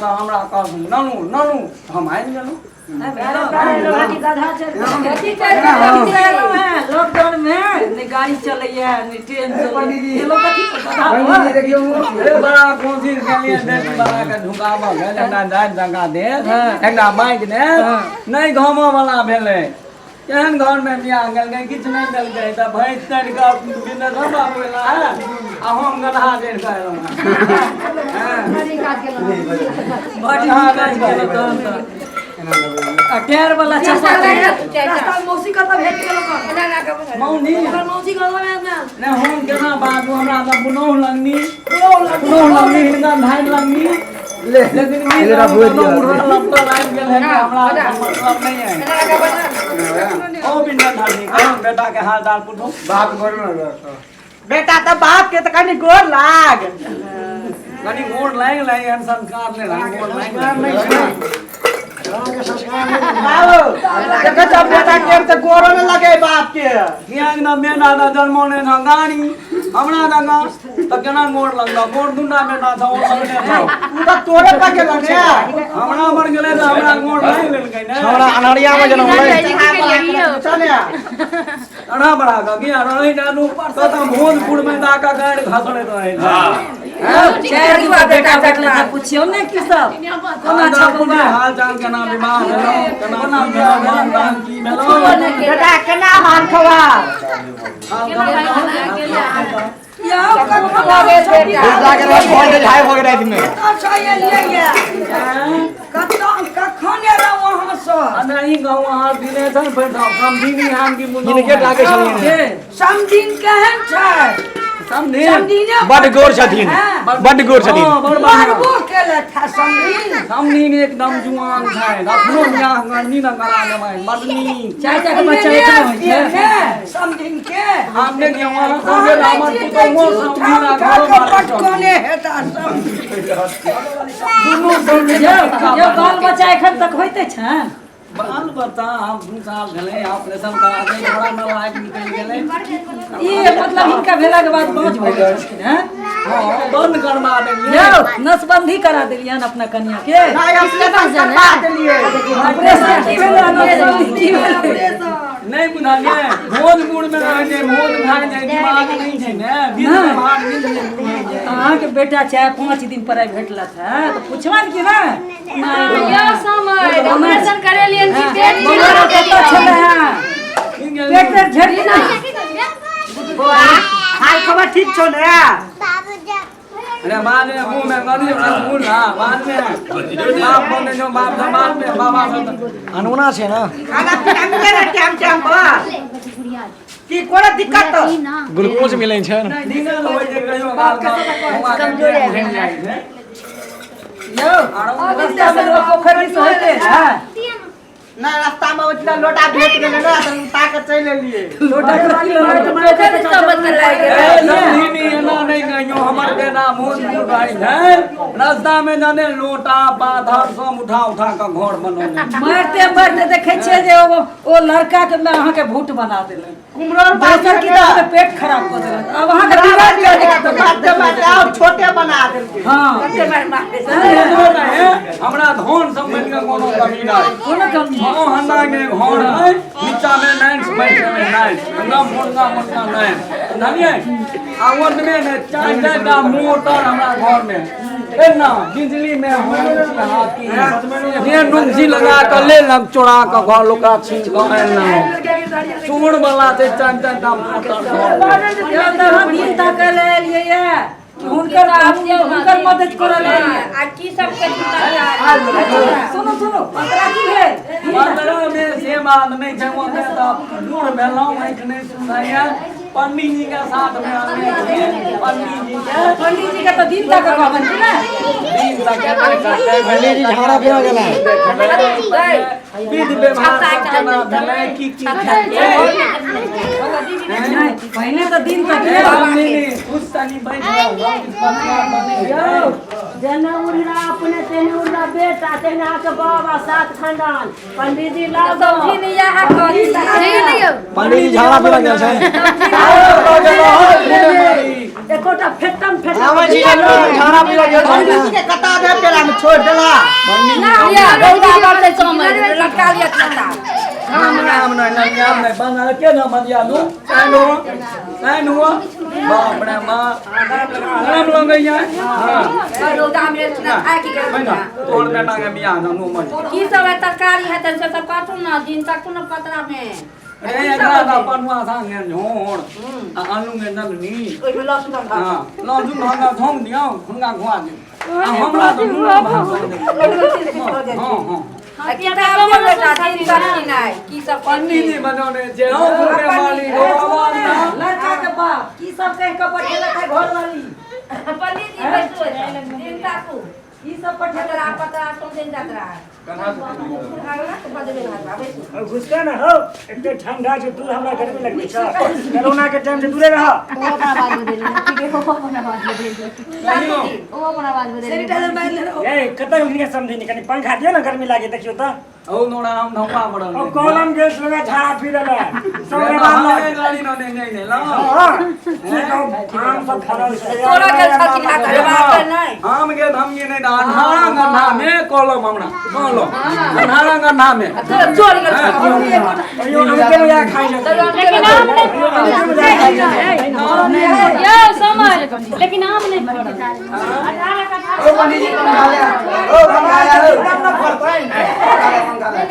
तऽ हमरा कहलखिन ननू ननू, हम आबि गेलहुँ। लॉकडाउन में नहि गाड़ी चलैया नहि ट्रेन चलैया, लोक कथी पर गधा पर? देखियौ, हे, बड़ा कोशिश केलियै बेटी बला के झुकाबऽ के, एकटा जाति जकाँ दे, एकटा बाइक दे, नहि घमऽ वाला भेलै। केहन घर में बियाह केलकै, किछु नहि देलकै, तऽ भैंस चढ़ि कऽ बिजनेस बाबू एला है आ हम गदहा चढ़ि कऽ एलहुँ हँ। बड नीक काज केलहुँ तहन तऽ। आ टायर वाला चप्पल। रास्ता में मौसी कतऽ भेट गेल ओकर? मौनी। ओकर मौसी गाँव में ना। नहि, हम केना बाजू? हमरा तऽ पुनौ लगनी, पुनौ लगनी, हिनका धानि लगनी, लेकिन ई एकरा भोज दिअ। उड़ल लपटल आबि गेल है कि हमरा मतलब नहीं है। ओ बिना धानी कौन बेटा के हाल चाल पूछो। बाप गोर न। बेटा तऽ बाप के तऽ कनि गोर लाग। कनी गोड़ लागि लागि, एहन संस्कार नहि रहे, गोड़ लागि लागि। बाबू देखै छ बेटा के तऽ गोरो नहि लगे बाप के। कियाक न बेटा तऽ जन्मौने छ गाड़ी हमरा जकाँ, तऽ केना गोड़ लगलौ? गोड़ दूटा बेटा छौ, ओ लगने छौ। तू तऽ तोरे पर गेल ने। हमरा मर गेलै तऽ हमरा गोड़ लागि लेलकै ने। हमरा अनहरिया में जनम होलै। चल। अढ़ा बढ़ा कऽ किया रहै जानू तऽ भोजपुर में जा कऽ गाड़ि घसड़ैत रहै छै। चारि गो बेटा भेटलै तऽ पुछियौ ने की सब कोना छौ बौआ? हाल चाल, केना विवाह भेलौ, केना की भेलौ, मान दान की भेलौ? बेटा, केना हाल खबर? यौ, कखन बेटा? जाके रह भोज झाय हो गेल राति में। कतऽ एलियै ये? कतऽ कखन एलहुँ अहाँ सब? अच्छा, ई गाँव अहाँ दिने छन फेर समधिनी हम की मुन्नो हिनके डाकै छलियै। के? समधिन केहन छै? समधिन समधिने? बड गोर छथिन, बड गोर छथिन। हँ, बड़ बढ़िआँ। मरबो केलथि है समधिन? समधिन एकदम जुआन छै, अखनो बियाह करनी न करा देबै, बड नीक। चारि टा के बच्चा एखनो होइ छै। ने समधिन के हम देखियौ अहाँ अहाँ समझे नहि हमर चिन्है पुतोहुओ छी, समधिन उठा आ उठा घरो कऽ बाली समधिन। पटकने हेता समधिन। दुनू समधिन। यौ यौ, बाल बच्चा एखन तक होइते छनि? बाल बच्चा आब 2 साल भेलै, ऑपरेशन करा दे, बड़ा नालायक निकलि गेलै। ई मतलब हिनका भेलाके बाद बाँझ भऽ गेल छलखिन हैं? हँ, बंद करबा देलियै। यौ, नसबंदी करा देलियनि अपना कनिया के? नहि, ऑपरेशन करबा देलियै। ऑपरेशन की भेलै आ नसबंदी की भेलै? नहि बुझलियै, भोजपुर मे रहै छै, भोज खाइ छै, दिमाग नहि छै ने, विध व्यवहार नहि छै, बुझै छै। अहाँके बेटा 4-5 दिन पर आइ भेटलक है तऽ पुछबनि कि नहि? यौ समय ऑपरेशन करेलियन कि पेट बौआ कतऽ छलै हँ? की गेलियै? पेट तेट झड़ि नहि? बौआ, हाल खबर ठीक छौ ने? अरे, बाद में मुंह में गरीब रसगुल्ला बाद में बाप बने जो बाप से बाद में बाबा से। अनोना छै ने। खाना पीना मिले ने टाइम टाइम पर की कोनो दिक्कत? ग्लूकोज मिलै छै। दिनल होइ छै कहियो काल कऽ बौआ के पेट भरि जाइ छै। यौ, रास्तामे लोक पोखरि दिस होइते है? नहि, रास्ता में ओतना लोटा भेट गेलै ने तऽ उठा के चलि एलियै। लोटा कथी लऽ? ए समधिनी, एना नहि कहियो, हमर बेटा भोजपुर रहै छै, रास्ता में जाने लोटा पाथर सब उठा उठा कऽ घर बनौने। मारते मारते देखै छियै जे ओ लड़का के में अहाँके भूत बना देलक। कुमरौल। दोसर की तऽ अहाँके पेट खराब कऽ देलक, आब अहाँके बिगाड़ देलक। मारते मारते आब छोटे बना देलकै। हँ। एतबो नहि, हमरा धन सम्पत्ति के कोनो कमी नहि। कोनो कमी नहि। छओ हन्ना के घर है, नीचा में नाइन्स बैठ में नाइन्स एकदम मोटका मोटका नाइन्स, बुझलियै? आ ओतबे ने, चारि चारि टा मोटर हमरा घर में, एना बिजली में हम छी हाथी, जे नुक्सी लगा कऽ लेलक, चोरा कऽ घर लोका छीन कऽ आनि लेलहुँ, चोर वाला छै, चारि चारि टा मोटर घर में। यौ, तऽ अहाँ दिन ताकै लए एलियै ये कि हुनकर हुनकर मदद करऽ लए एलियै? आ की सब के? सुनू सुनू, 15 की भेल? 15 में से बात नहि छै, ओतऽ तऽ बूढ़ भेलहुँ, आँखि नहि सुनाइया, पंडीजी के साथ में आने छी, पंडीजी के। पंडीजी के तऽ दिन तक कहबनि कि ने? दिन तक केना करतै? पंडीजी झाड़ा फेर गेला। विध व्यवहार सब केना भेलै, की की खेलकै? नहि, पहिने तऽ दिन तक। हे समधिनी, खुश तनी बैठ जाउ, हम किछु बतिया बनै। यौ, जेना उड़ला अपने तेहने उड़ला बेटा, तेहने अहाँके बाबा, सात खानदान। पंडीजी लाउ। समझी इएह कहली। पंडीजी झाड़ा फेर गेल छै। एकोटा फेटम फेटम आबै छी झाड़ा पीला गेल पंडित जी के कता दे पेला में छोड़ देला। ना लिया रौदा बढ़तै समय लटका लिया छाता। राम राम नहीं नहीं नहीं बना के ना मदिया नु साइन हो साइन हुआ बाप रे मां गरम लगैया। हां रौदा में ना खाए की ना तोर बेटा के बियाह ना नु मत की सब है तरकारी है तन सब काटू ना दिन तक ना पतरा में रे एकरा दा पनुआ संग झोर आ आलू के नगनी ओइ में लहसुन हां लहसुन भांगा झोंक दियो हुनका खुआ दियो आ हमरा तो नून भात। हां हां की सब पंडित जी बनौने जे हो घरे वाली हो आवाज ना लड़का के बाप की सब कह के पठेलक है घर वाली पंडित जी बैठो दिन ताकू की सब पठेलक पतरा पतरा सोचे जातरा और घुसका ना हो एते ठंडा छै दूर हमरा गर्मी लगै छै कोरोना के टाइम से दूरे रह। ओ अपना आवाज बदलि ठीक है, ओ अपना आवाज बदलि ओ अपना आवाज बदलि सैनिटाइजर मारि ले। ए कतऽ हिनका समझिनी कनि पंखा दियौ ना गर्मी लागे देखियौ त औ नोड़ा हम धौका पड़ल ओ कॉलम गेस लगा झाड़ा फिरल है सब रे रे गाड़ी न नहीं नहीं नहीं ला। हां आम सब फरल छै तोरा गेल छथिन हाथ बात नहीं हम के धमकी नहीं अन्हारा गन्हा में कॉलम हमरा कॉलम अन्हारा गन्हा में तोरा चोर गेल यो हम के या खाइ ले लेकिन आम नहीं यो समझ लेकिन आम नहीं फड़ल। ओ पंडित जी पंखा ले ओ पंखा ले तब न फरतै पंखा ले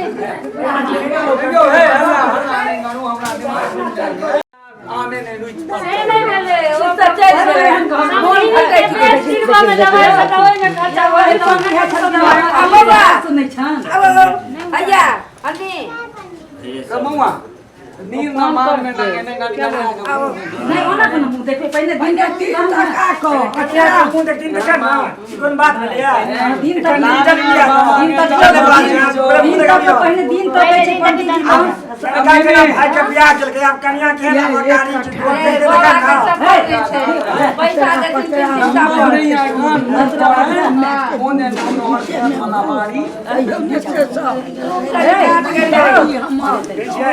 देखियो हे हल्ला हल्ला नहीं करू हमरा दिमाग सुन जाय आमे नहीं रुचि से नहीं भेलै ओ सब चलि गेलै मोन फटै डिब्बा में दवाई बताबै में खर्चा होय सुनै छन भैया अन्नी रमौआ नींद ना मार में ना केने गाड़ी नहीं ओना कोनो मुंह देखबै पहिने दिन तीन टका को कटिया मुंह देख दिन तक ना कोन बात भेलै यार दिन तक दिन दिन तक दिन तक पहिने दिन तक छै पंडित जी लड़का के भाई के बियाह केलकै आब कनिया के ना गाड़ी छै दे दे लगा पैसा देथिन कोन और मना मारी छै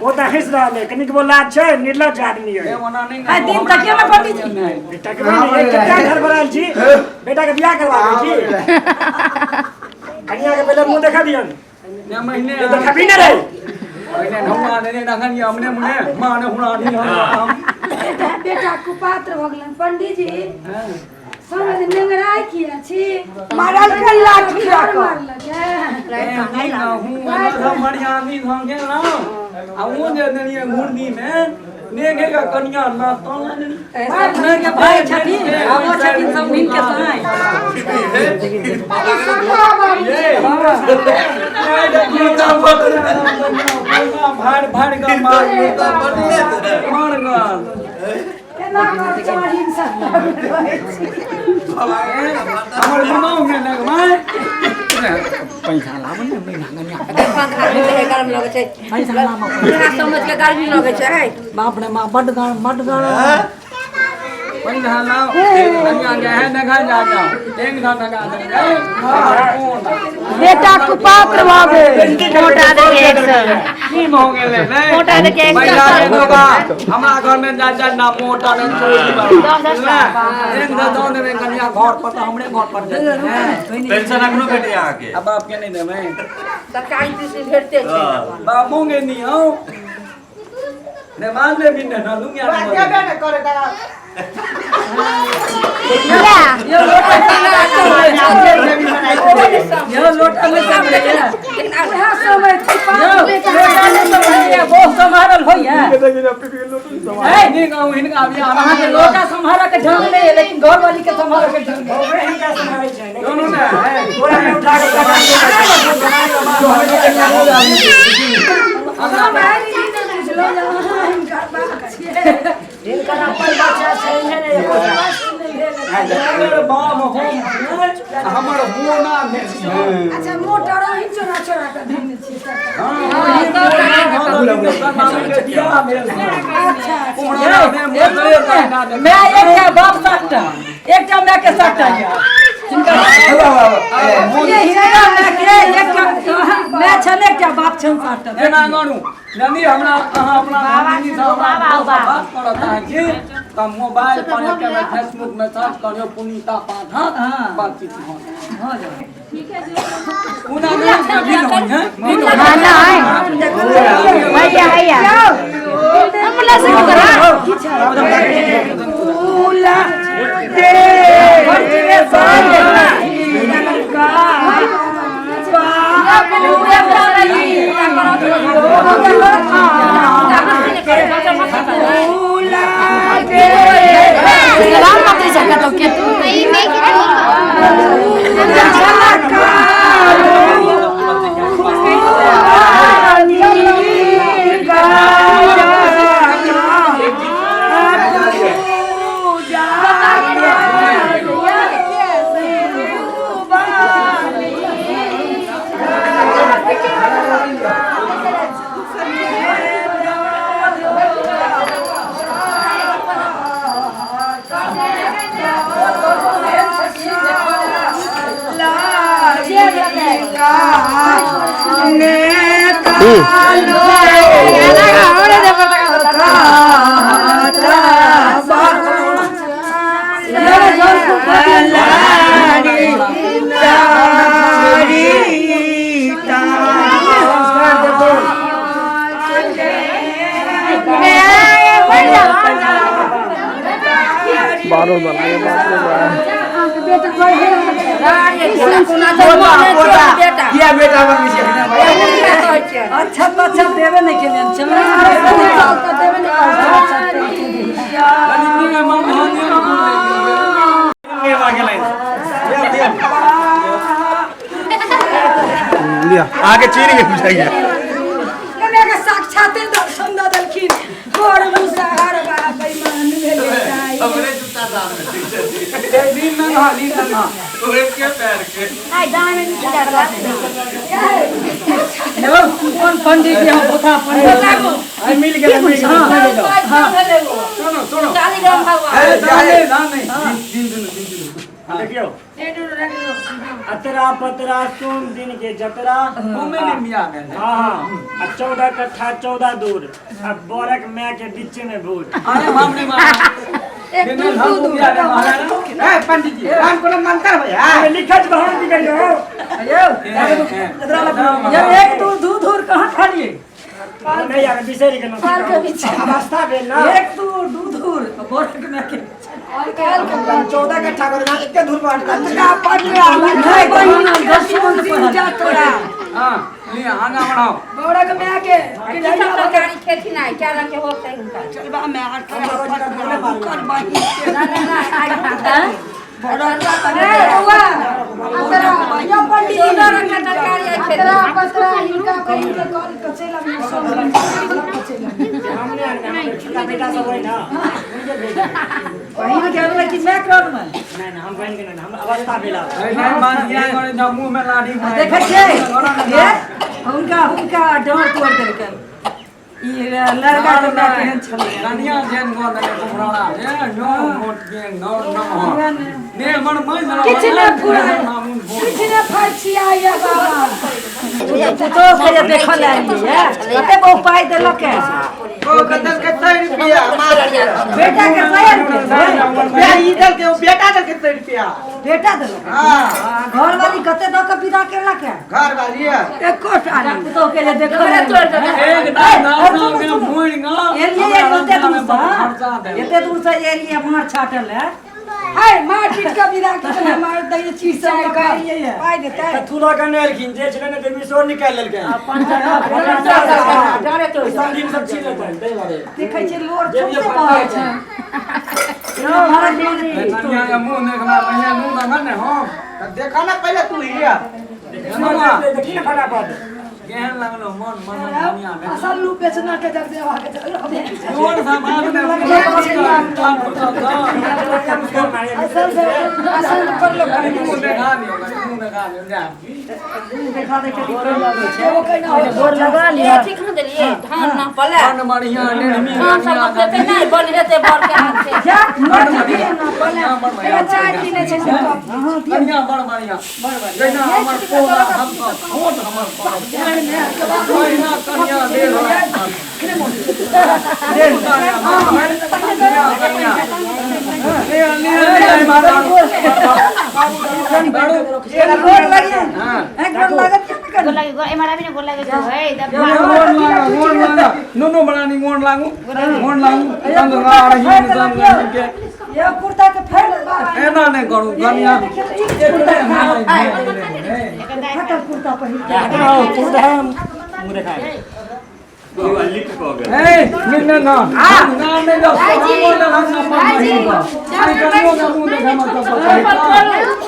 ओ त हँसि रहल है कनिक वो लाज छै निर्लज आदमी है आ दिन तक के पंडित जी बेटा के कते घर बनायल छी बेटा के बियाह करवा दै छी कनिया के पहिले मुंह देखा दियन ने महीने ये देखबी ने रे महीने ढौआ देने रखन ये हमने मुने मां ने हुना नहीं हम बेटा बेटा कुपात्र भऽ गेलन पंडित जी समझ नेंगराय किया छी मारल के लाठी लऽ कऽ मारलक है नहीं ना हूं हम मरियादी संगे ना आ वो जे देलिए घुर्नी में नेगे का कनिया ना तो अपने के भाई छथिन आबो छथिन समधिन के साई भार भार का मार मार गल केना कर चाही सब हमर दिमाग में लगबै पैसा लाब ने महीना कनिया पंखा में गरम लगै छै पैसा लाब बिना समझ के गर्मी लगै छै बाप रे मां बड गान बड गान पैसा लाओ कनिया के है देखा जा जा एक धा लगा दे बेटा कुपात्र भऽ गेल मोटा दे की भऽ गेलै ने मोटा दे के पैसा दे दोगा हमरा घर में जा जा ना मोटा ने चोरी बा एक धा दऽ देबै कनिया घर पर तऽ हमरे घर पर जेतै पेंशन अखनो भेटैया अहाँके आ बाप के नहीं देबै सरकारी पीसी भेटते छै बापो के नहीं हो ने मान ले भी ना लूंगी देबे ने करे ता यो लोटा यो लोटा में सब उएह समय यो लोटा में सब बहुत सम्हारल होइया नहीं कहूं हिनका बियाह अहाँ के लोटा सम्हारऽ के ढंग नहीं है लेकिन घर वाली के सम्हारऽ के ढंग है। ओकरे हिनका सम्हारै छै दोनों ने गोरा में उठा के हिनकर अपन बच्चा छै ने एकोटा हमर बाप हम हमर होना भेल अच्छा मोटर अहीं चोरा चोरा कऽ धेने छियै सरकार अच्छा मैं एकटा बाप सातटा एकटा माय के सातटा यऽ ये हिनका माय के एकटा माय छनि एकटा बाप छनि सातटा एना करू यदि हमरा अहाँ अपना बात करत अहाँ छी तऽ मोबाइल पर एक बेर फेसबुक में सर्च करियौ पुनीता पाठक बातचीत भऽ जायत। पुना नहीं अभी नहीं है। किया बेटा बनबै छै अच्छा अच्छा देबे नहीं केलियन चलो आगे चीनी के बुझाइए कन्या के साक्षाते दर्शन दऽ देलखिन गोर मुसहर बा बेईमान भेलै जाय। दिन में नहा दिन में नहा यौ कोन पंडित जी हम पोथा पंडित आई मिल गेल मिल गेल सुनो सुनो ए नहीं दिन दिन दिन दिन देखियो अतरा पतरा सोम दिन के जतरा घूमे नहीं मिया गेल हाँ हाँ आ 14 कट्ठा 14 दूर आ बरक माय के बीचे में भूत। अरे बाप रे बाप एक दिन दूर हम दू दूर मिया गेल महाराज। ए पंडित जी राम कोनो मंत्र भैया अरे लिखत भवन की करियो यौ यार एक दूर दू दूर कहाँ खालिए नहीं यार बिसरि गेलहुँ काल के बीच अवस्था भेल ना एक दूर दू दूर गोरख में के 14 कट्ठा करना एके धूर पर अतरा पतरा नहीं बहिना दस मन दिन पढ़ल जतरा हां लिए आगा बढ़ाओ बौरक माय के चलबा माय कर बहिन ए बौआ अतरा यौ पंडित जी अतरा पतरा हिनका बहिन के कॉल के चलि आबी सब चलि आबी। हमने हमर छोटा बेटा सब है ना उनके भेज बहिन के अनलै कि मैं क्रम में नहीं नहीं हम बहन के नहीं हम अवस्था भेल आब। नहीं मान गया करे जब मुंह में लाठी मार देखै छियै ये हुनका हुनका डाँट तोड़ देलकै ई लड़का के माय केहन छलै कनिया जेन गो दे कुमराड़ा ए नो मोट के नो नो ने मन मन किछु नहि फुराय किछु नहि फरछियाइए बाबा। पुतोह के जे देखल आएलियै कते बहु पाइ देलक है ओ कतल के 100 रुपया मार बेटा के 100 रुपया बे ई दल के बेटा दल के 100 रुपया बेटा देलक हां आ घरवाली कते दऽ के विदा केलक है घर वाली है एकोटा नहि। पुतोह के जे देखल एक ना ना में मुड़ गा एलियै एते दूर से एते दूर से एलियै मार छाटल है है मार पीट के विदा के देलक, मार दै चीज सब एलियै है पाइ देतै कथू लऽ के नहि एलखिन जे छलै ने देवी निकालि लेलकै संगीत सब छीन लेतै ताहि दुआरे देखै छियै लोर छौसे बहै छै कनिया के मुंह देखला पहिने मुंह देखल ने हो देखा ना पहले तू ही देखी ना फटाफट केहन लगलो मन मन कनिया में असल लू बेचना के जग देवा के जोर समाज में असल से असल पर लोग मुंह देखा दियो मुंह देखा दियो जा देखा देखा गोर लगै छै एगो कहिना होइ गोर लगा लिअ मन बढ़िया नेहमी जा बड़ बढ़िया बड़ बढ़िया चाय पीने छै से कप। बढ़िया बड़ बढ़िया जहिना हमर पोला हम सब छोट हमर परब ओहिना कनिया देल कनिया कनिया गोर लगिए हैं, गोर लागत क्या गोर करी? लागे, गोर एमहर आबी ने, गोर लागे छौ, हे दब। गोर लागू, गोर लागू, नुनू बनानी, गोर लागू, गोर लागू। तंग रही निजाम के। ये कुर्ता के फेर एना नहि करू कनिया। फटल कुर्ता पहिर के। कुर्ता मुँह देखाय। ए मिलने ना ना नहीं दो ना ना भाईजी,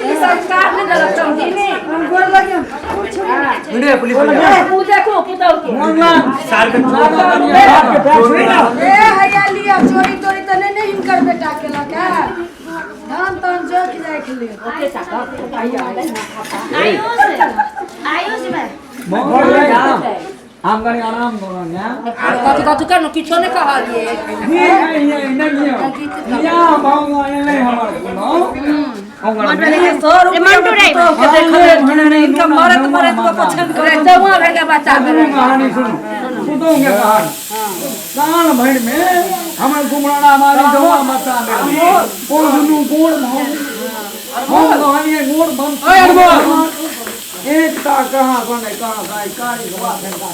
ई संस्कार नहि देलक समझी। हम गोर लगिए। मिले पुलिस। मुँह देखो पुतहु के। ए हैया लिया, चोरी तोरी तऽ नहि ने हिनकर बेटा केलक है? धान तान जोखि जाय के लेल। आयुष, आयुष में हम कनी आराम करो ने। कथी कथी कर किछो नहि कहलिए। नहीं या भाव एलै हमर कोनो 100 रुपया मंटू रे। पुतोह के देखल नहि, इनका मरत मरत को पसंद करे। चौआ भरि के बच्चा सुनू, कहानी सुनू, सुनू के कहानी। साल भरि में हमर गुमराना मारी जमा बच्चा में ओ दुनू गोड़ भाव हम कहलिए गोड़ बम ओए अनमोल। एकटा कहाँ बने कहाँ गाय कारी हुआ फेंका।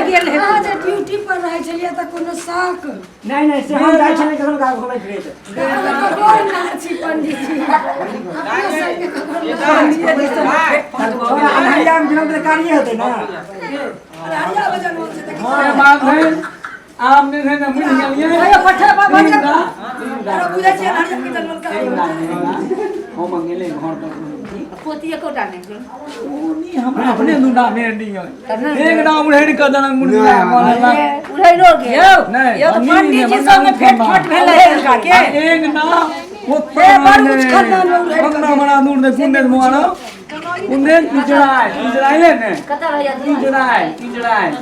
गेल हेतै। अहाँ जे ड्यूटी पर रहै छलियै तऽ कोनो शौक? नहीं नहीं, से हम जाइ छलियै कखनो गाँव घुमै फिरै। ककरो ना छी पंडीजी, अपना संगे ककरो ना छी। अन्हरिया में जनम तऽ कारिये होतै ना। अररिया में जनमल छै तऽ से बात है, आम जे छै ने बुझि गेलियै। कहियो पठे बाबा तीन टा अरे बुझै छियै अररिया के जनमल का। हम गेलै घर पर। पोती एकोटा नहि छै। ओ नी हमरा अपने दूटा मेहंदी है, एक नाम उड़ेड़ के दना मुर्गा बोलला। उड़ैलो गेल। यौ। नहि। यौ, तऽ पंडीजी संगे भेंट फाट भेलै हिनका के? एक नाम ए, बड़ ऊँच खानदान में उड़ेड़ के। बड़ा बड़ा दूर दे कुंदे मुआना कुंदे इजराइल, इजराइल है ने? कतऽ रहैया? इजराइल, इजराइल,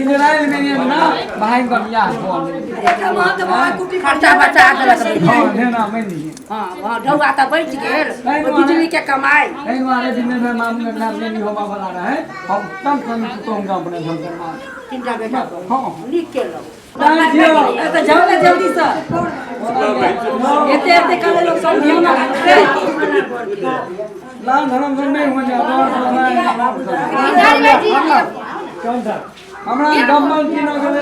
इजराइल में एक ना भाई का बियाह भऽ गेलै। एकटा महत बाबा कुटी। खर्चा बचा देलक। हँ, भेना मानि लियै। हँ हँ, ढौआ तऽ बचि गेल ओ बिजली के कमाइ। एहि दुआरे बिजनेस मामू के नाम नहीं होबा वाला रहे, हम तब कनी पुतोह अपने घर करवा। तीनटा बेटा। हँ। नीक केलहुँ। Thank you. ए, तऽ जाउ ने जल्दी से, एते एते काले लोग सब ध्यान रखते। लाल धर्म से नहीं हो जाए। इधर भाईजी। हमरा डम्बल की न गेलै।